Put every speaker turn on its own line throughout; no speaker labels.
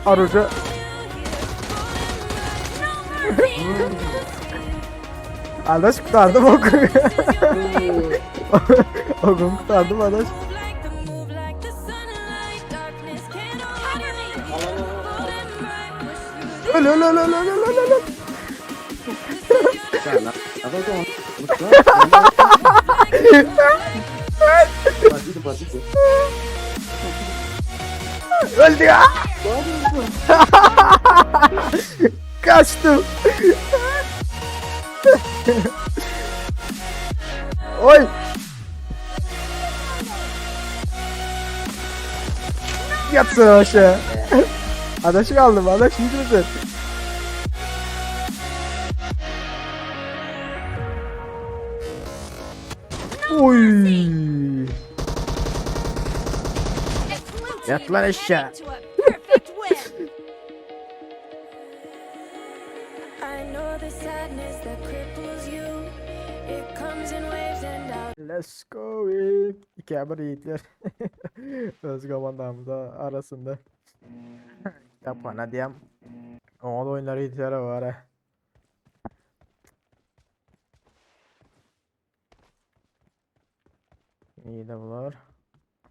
Aruja. Adaş kurtardım oku. Okum kurtardım adaş. Öl öl öl öl öl öl öl öl. Öldü ya. Kaçtım. Oy. Yatsın aşağı. Adaşı kaldım. Adaş iyi misin? Oy. Yat lan aşağı. Let's go. 2 bir yiğitler. Öz komandamız arasında. Kitapxana diýem. Oňa da oýunlar ýetýär var. ha. İyi de bular.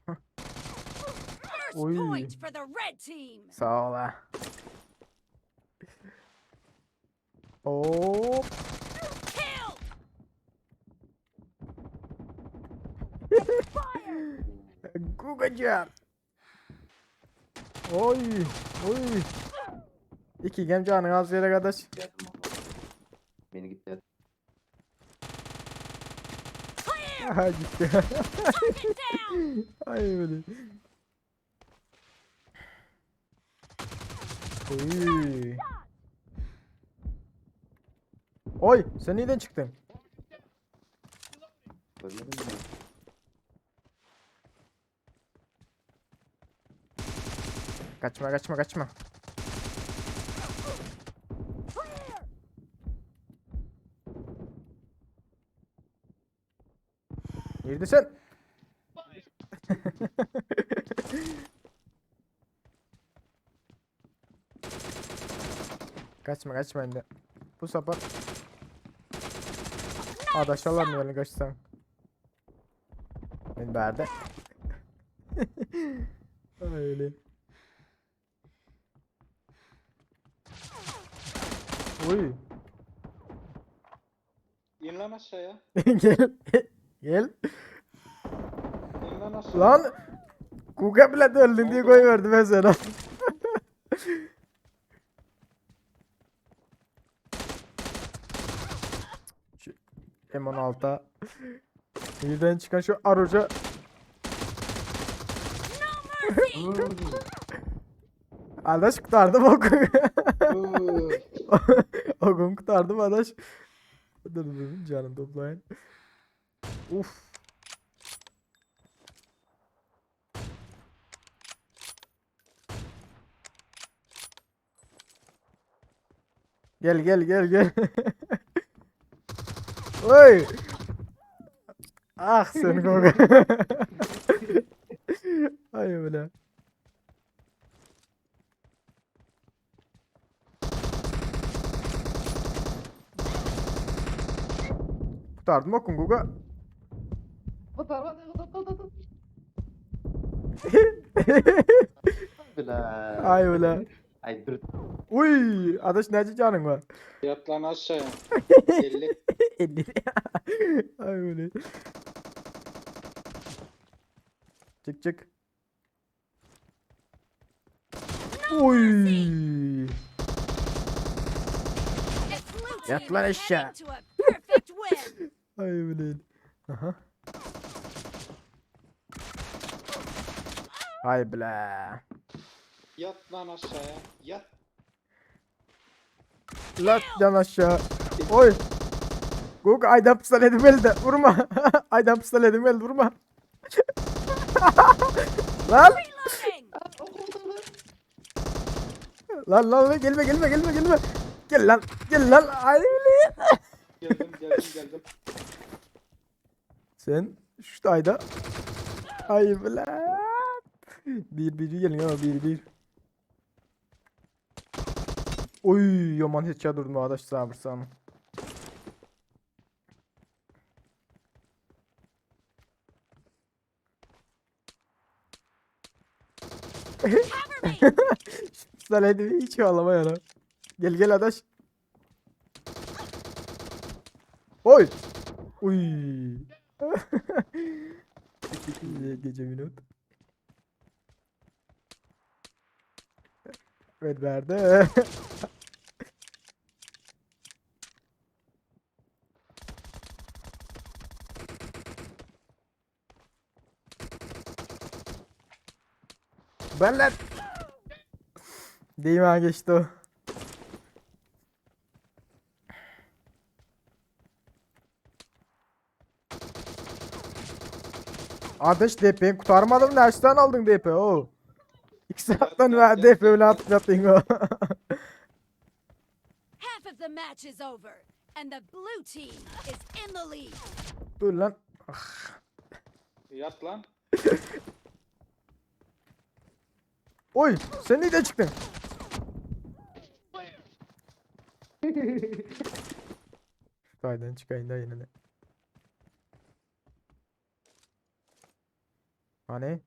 First
Oy.
point for the red team.
Sağ ol ha. Hop.
Kill.
Gugacan. Oy. Oy. İki gem canın az yere kardeş.
Beni gitti.
Aha gitti.
Target down.
Ay böyle. Oy. Oy sen nereden çıktın?
Ölmedim mi?
Kaçma kaçma kaçma. Neredesin? kaçma kaçma indi. Bu sefer Adaşlarlar mı yani kaçsan? Ben berde. Öyle. Oy.
İn lan aşağıya.
Gel. Gel.
İn lan aşağıya.
Lan Kuka bile de öldün diye koyuverdim ben sana. Şu M16'a Birden çıkan şu Aruca Adaş kurtardım oku. Okum kurtardım adaş. Dur dur canım toplayın. Uf. Gel gel gel gel. Oy. Ah seni koku. Ay öyle. Kurtardım okun Guga. Ay öyle.
Ay dur.
Uy, adaş nece canın var?
Yat lan aşağıya. 50.
50. Ay öyle. Çık çık. Uy.
The blue team
Yat lan
is
aşağı.
heading to a perfect win.
Ay öyle. Aha. Ay bla.
Yat lan aşağıya. Yat.
Lan can aşağı. Oy. Gug aydan pistoletim elde. Vurma. aydan pistoletim elde vurma. lan.
Reloading.
Lan lan lan gelme gelme gelme gelme. Gel lan gel lan. Ay öyle.
Geldim geldim geldim.
Sen şu ayda. Ay bla. Bir bir gelin ama bir bir. Oy yaman headshot durdum arkadaş sabırsam.
Cover me.
Sen hiç ağlama ya. Gel gel adaş. Oy. Uy. Gece minut. Evet verdi. Ben lan. Değil mi ha geçti o. Ateş DP'yi kurtarmadım. Nereden aldın DP o? 2 saatten ver DP bile atıp yaptın o.
Half of the match is over, and the blue team is in the lead.
Dur lan.
Yat lan.
Oy sen nereden çıktın? Kaydan çıkayım da yine de. Hani?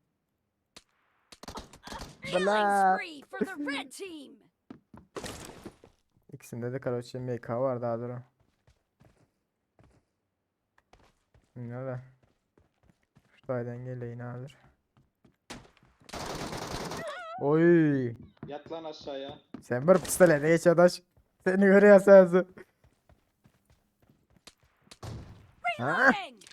Killing
Bla.
spree for the red team.
İkisinde de Karaçı MK var daha dur. Nerede? Şuradan gel yine alır. Oy.
Yat lan aşağıya.
Sen bir pistolete geç adaş. Seni görüyor sensin. Ha?
Reloading.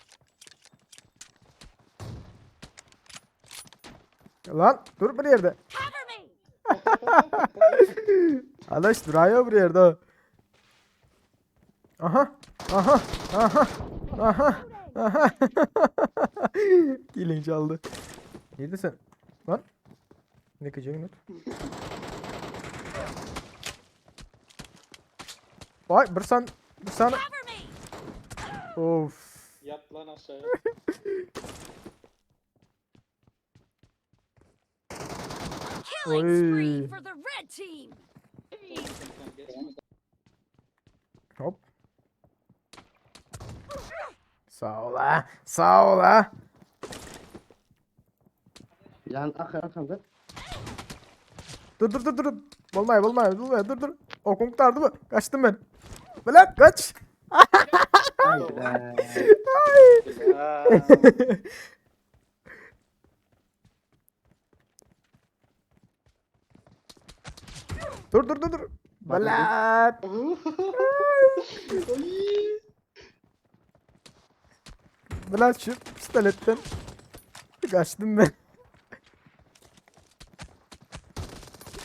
Lan dur bir yerde.
Cover me.
Adaş duruyor bir yerde. Aha. Aha. Aha. Aha. Aha. Killing çaldı. Neredesin? Lan. Ne kıcığın not? Vay bir san bir san
Cover me.
of.
Yat lan aşağıya.
Killing spree
Oy.
for the red team.
Oğlum sen geçme.
Hop. Sağ ol ha. Sağ ol ha.
Yan arka arkanda.
Dur dur dur dur. Olmay olmay olmay dur dur. Okum kurtardı mı? Kaçtım ben. Lan kaç.
Haydi be.
Ya.
Dur dur dur dur. Lan.
Ay.
Lan şu pistoletten. Kaçtım ben.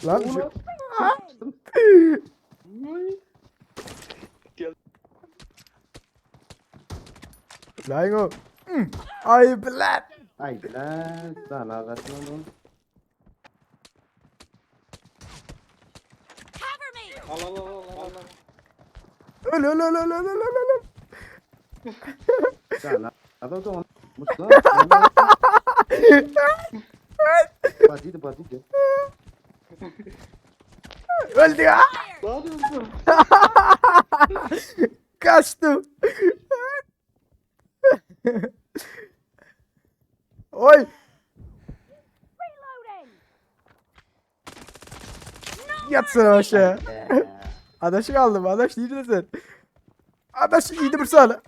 Lan şu...
Ay.
Lan o. Ay lan.
Haydi lan. Lan ağzına lan.
Cover me.
Al al al al al.
Öl öl öl öl öl öl öl öl.
Lan adam da Mustafa. Badiydi badiydi.
Öldü ya.
Fire.
Ne yapıyorsun?
Kaçtım. Oy.
Reloading. No
Yatsana
mercy.
aşağı. Adaşı kaldım. Adaş neredesin? Adaş iyiydi bir sana.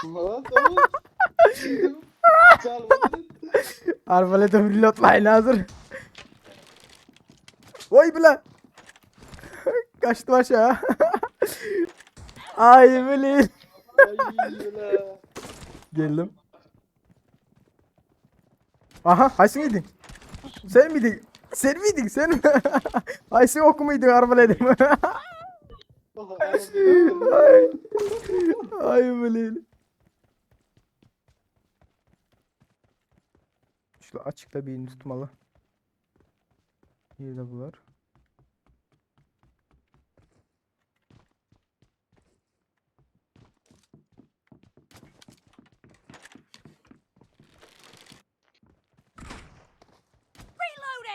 Lan tamam. Çal bunu.
Arbalete reloadlayın hazır. Oy bile. Kaçtım aşağı. Ay bile.
Ay la.
Geldim. Aha Haysin miydin? Sen miydin? Sen miydin? Sen mi? Haysin oku muydun arbaletim? Ay. Ay bile. Şu açıkta birini tutmalı. Bir de bular.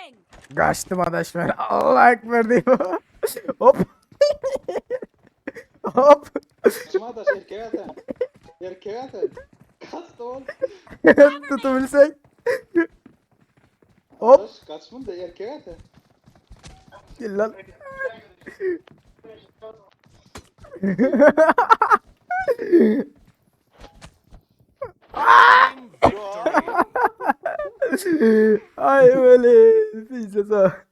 Reloading.
Kaçtım adaş ben. Allah ekber diyeyim. Hop. Hop.
Adaş erkek atan. Erkek atan. Kaç da ol.
Tutabilsek. Hop.
Adaş kaçmın da erkek atan.
Gel lan. Ay öyle. Pizza.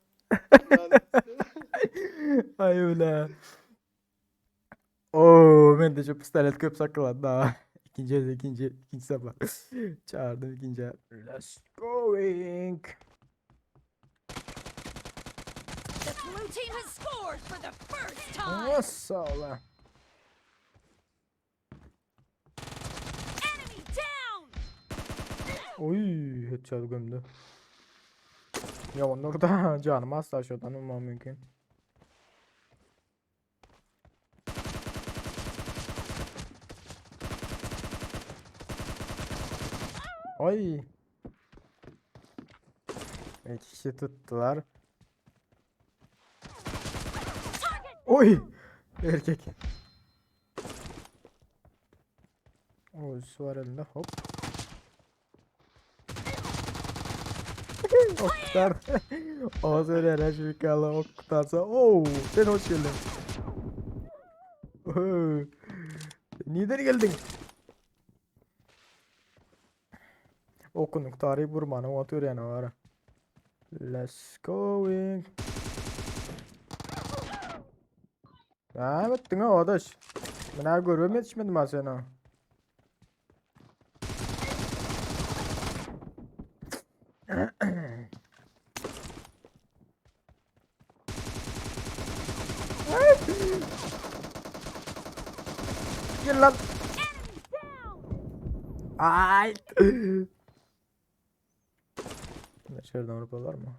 Ay öyle. Oo, men de şu pistolet köp sakladı daha. İkinci el, ikinci, ikinci sefer. Çağırdım ikinci el. Let's going.
The blue team has scored for the first time.
Nasıl ola?
Enemy down.
Oy, headshot gömdü. Ya onlar da canım asla şuradan olmam mümkün. Ay. İki kişi tuttular. Oy! Erkek. O su var elinde hop. Ok tutar. O söyler her şey kala ok tutarsa. Oo, sen hoş geldin. Oo. Nereden geldin? Okunuk tarihi burmanı atıyor yani o ara. Let's going. Ne ettin ha arkadaş? Ben ha görüyorum yetişmedim ha sana. Gel lan.
Enemy down.
Ay. Şuradan Avrupa var mı?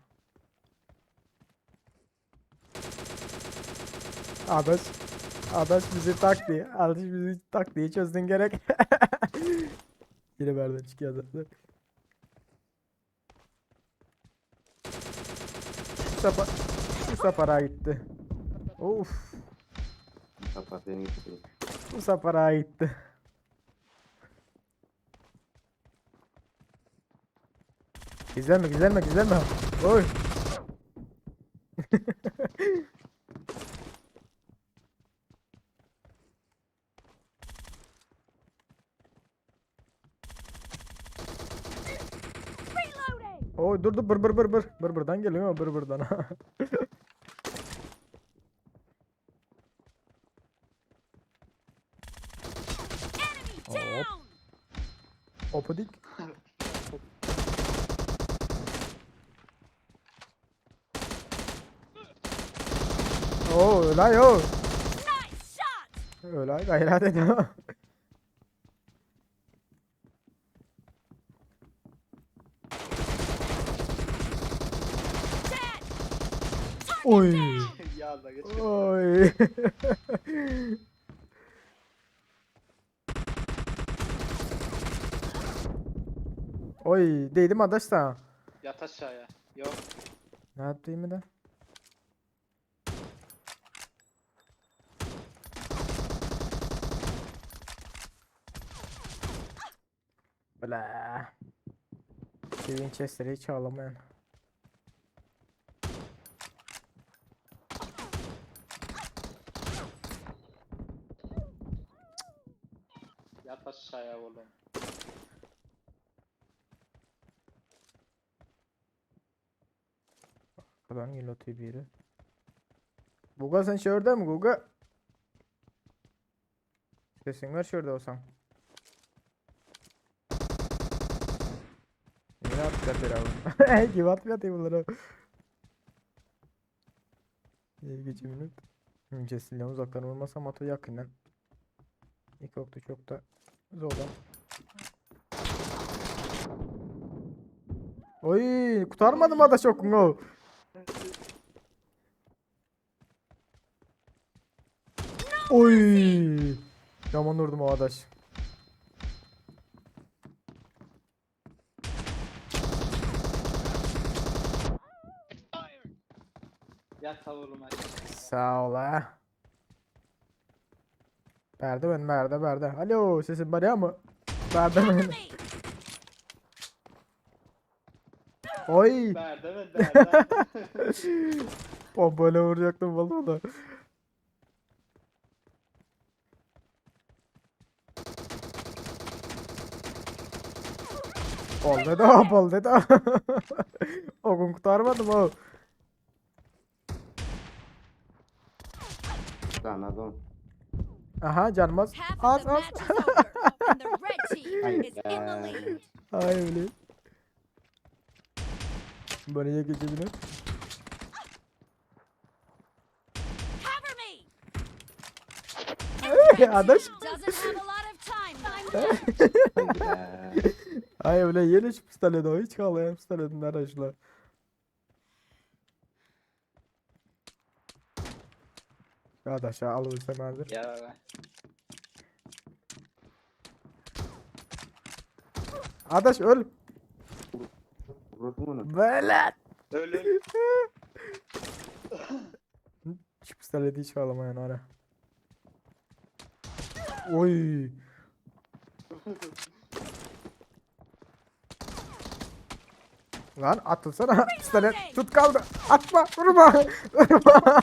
Adaş. Adaş bizi tak diye. Adaş bizi tak diye çözdün gerek. Yine berden çıkıyor zaten. Bu sefer, bu sefere gitti. Of.
Kapat beni gitti.
Bu sefere gitti. Gizlenme gizlenme gizlenme. Oy.
Reloading.
Oy dur dur bır bır bır bır. Bır bırdan geliyor ama bır bırdan.
Enemy
Hop.
down.
Opadik. Oo öyle yo.
Nice shot.
Öyle gayret ediyor.
Dead.
Oy.
Ya da geç.
Oy. Oy değdim adaş sana.
Yat aşağıya. Yok.
Ne yaptığımı da? Bla. Winchester'ı hiç ağlamayan.
Yat aşağıya oğlum.
Kadar geliyor biri. Guga sen şurada mı Guga? Sesin var şurada olsan. Yine atacak bir abi. Kim atmıyor atayım bunları. İyi geçim minut. Winchester'le uzaktan vurmasam atı yakından. İlk oktu çok da zordan. Oy kurtarmadım adaş okunu. Oy. Yaman vurdum o adaş.
Ýat sag bolun.
Sag ol ha. Bärde ben bärde bärde. Alo sesim barýarmy? Bärde
Cover
men.
me.
Oy.
Bärde men bärde.
Pompayla vuracaktım vallahi da. Boldy da, boldy da. O gün kurtarmadım o.
Sana don.
Aha canmaz.
Half
Az
of the
az.
match is over, and the red team is in the lead.
Ay öyle. Bana niye geçebilir?
Cover me.
Adaş.
Doesn't have a lot of time left.
Ay öyle yeni şu pistoleti o hiç kalayan pistoletin araçlar. Adaş ya al bu hazır.
Ya baba.
Adaş öl.
Vurursun onu.
Böyle.
Öl öl.
Şu pistoleti hiç alamayan ara. Oy. Lan atılsana pistolet tut kaldı. Atma vurma. Vurma.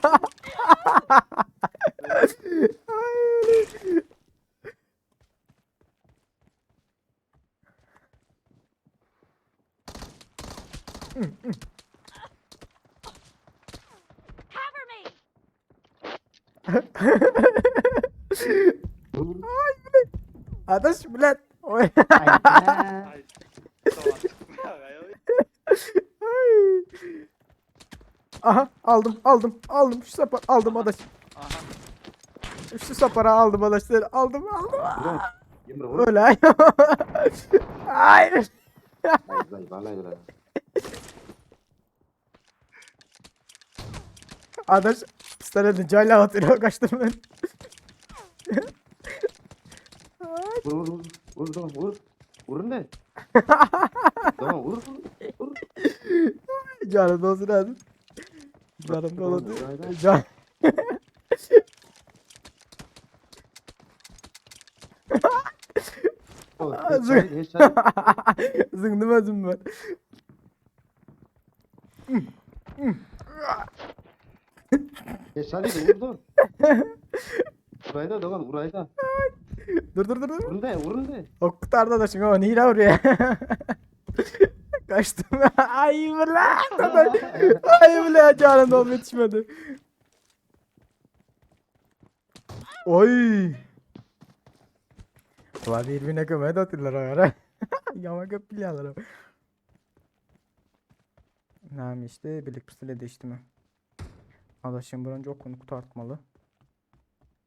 Ay, öyle.
Cover me.
Vur.
Adaş bilet. Oy.
Ay. Tamam.
Ay. Aha aldım aldım aldım şu sapar aldım adaş.
Aha.
Şu sapara aldım adaşları aldım aldım.
Vur. Yemre vur.
Öyle. Hayır.
Ay zay balay bala.
Adaş pistoletin cayla atıyor kaçtım ben.
Vur vur vur. Vur don vur. Vurun de. Tamam vur vur. Vur.
Canım dolsun hadi. Canım doladı.
Aynen.
Can.
Hiç hayır.
Zındım özüm ben.
Hiç hayır vur don. Urayda dogan urayda.
Dur dur dur dur.
Vurun de vurun de.
O kurtardı da şimdi o nihile vuruyor. Kaçtım. Ay bla. Ay bla canım dolma yetişmedi. Oy. Ulan birbirine kömeğe de atıyorlar ara. Yama köp biliyorlar. Neymiş işte birlik pistole değişti mi? Adaşım buranın çok konu kutu artmalı.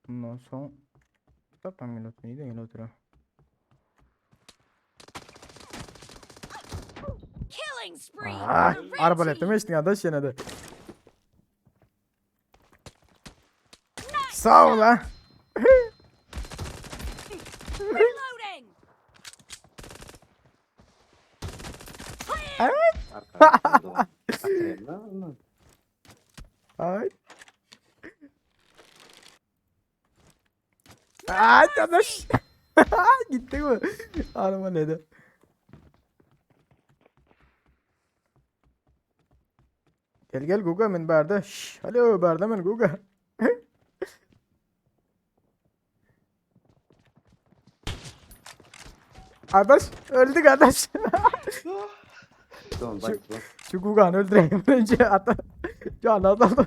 Bundan sonra Kitaptan millet neydi öyle oturuyor.
Killing spree.
Ah,
for the red
arbalet
team.
mi içtin adaş yine de. Sağ ol lan.
Reloading.
Arka dogan. Atayım lan.
Ay. Ay adaş. Gitti mi? Arbaleti. Gel gel Guga men berde. Şş, alo berde men Guga. Adaş öldük adaş.
Don bak bak.
Şu Guga'nı öldüreyim önce ata. Can azaldı.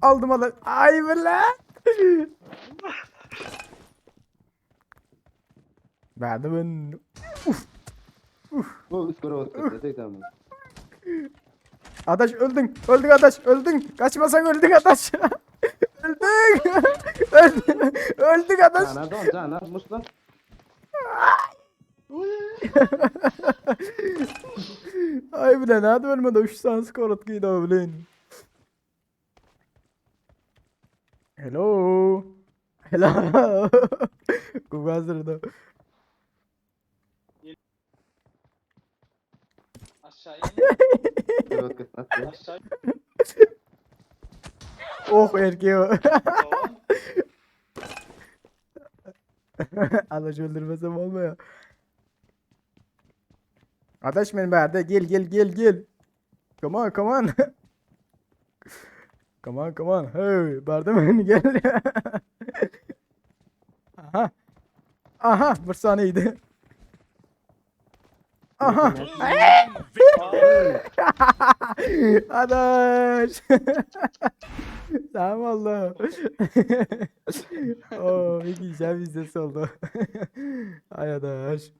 Aldım aldım. Ay be lan. Verdi ben.
Bu skora oturdu. Tek tamam.
Adaş öldün. Öldün adaş. Öldün. Kaçmasan öldün adaş. öldün. öldün. Öldük adaş.
Cana don cana musla.
Ay bile nerede ölmedi. 3 tane skor atkıydı o bilen. Hello. Hello. Guga hazırdı.
Aşağı in.
Sirotkasyny atdy.
Aşağı
Oh erkeği o.
Doğan.
Adaş öldürmesem olmuyor. Adaş benim berde gel gel gel gel. Come on come on. Come on come on. Hey berde beni gel. Aha. Aha bir saniyeydi. Aha.
Aa,
Adaş. Tamam oldu. Oo, bir güzel videosu oldu. Ay adaş.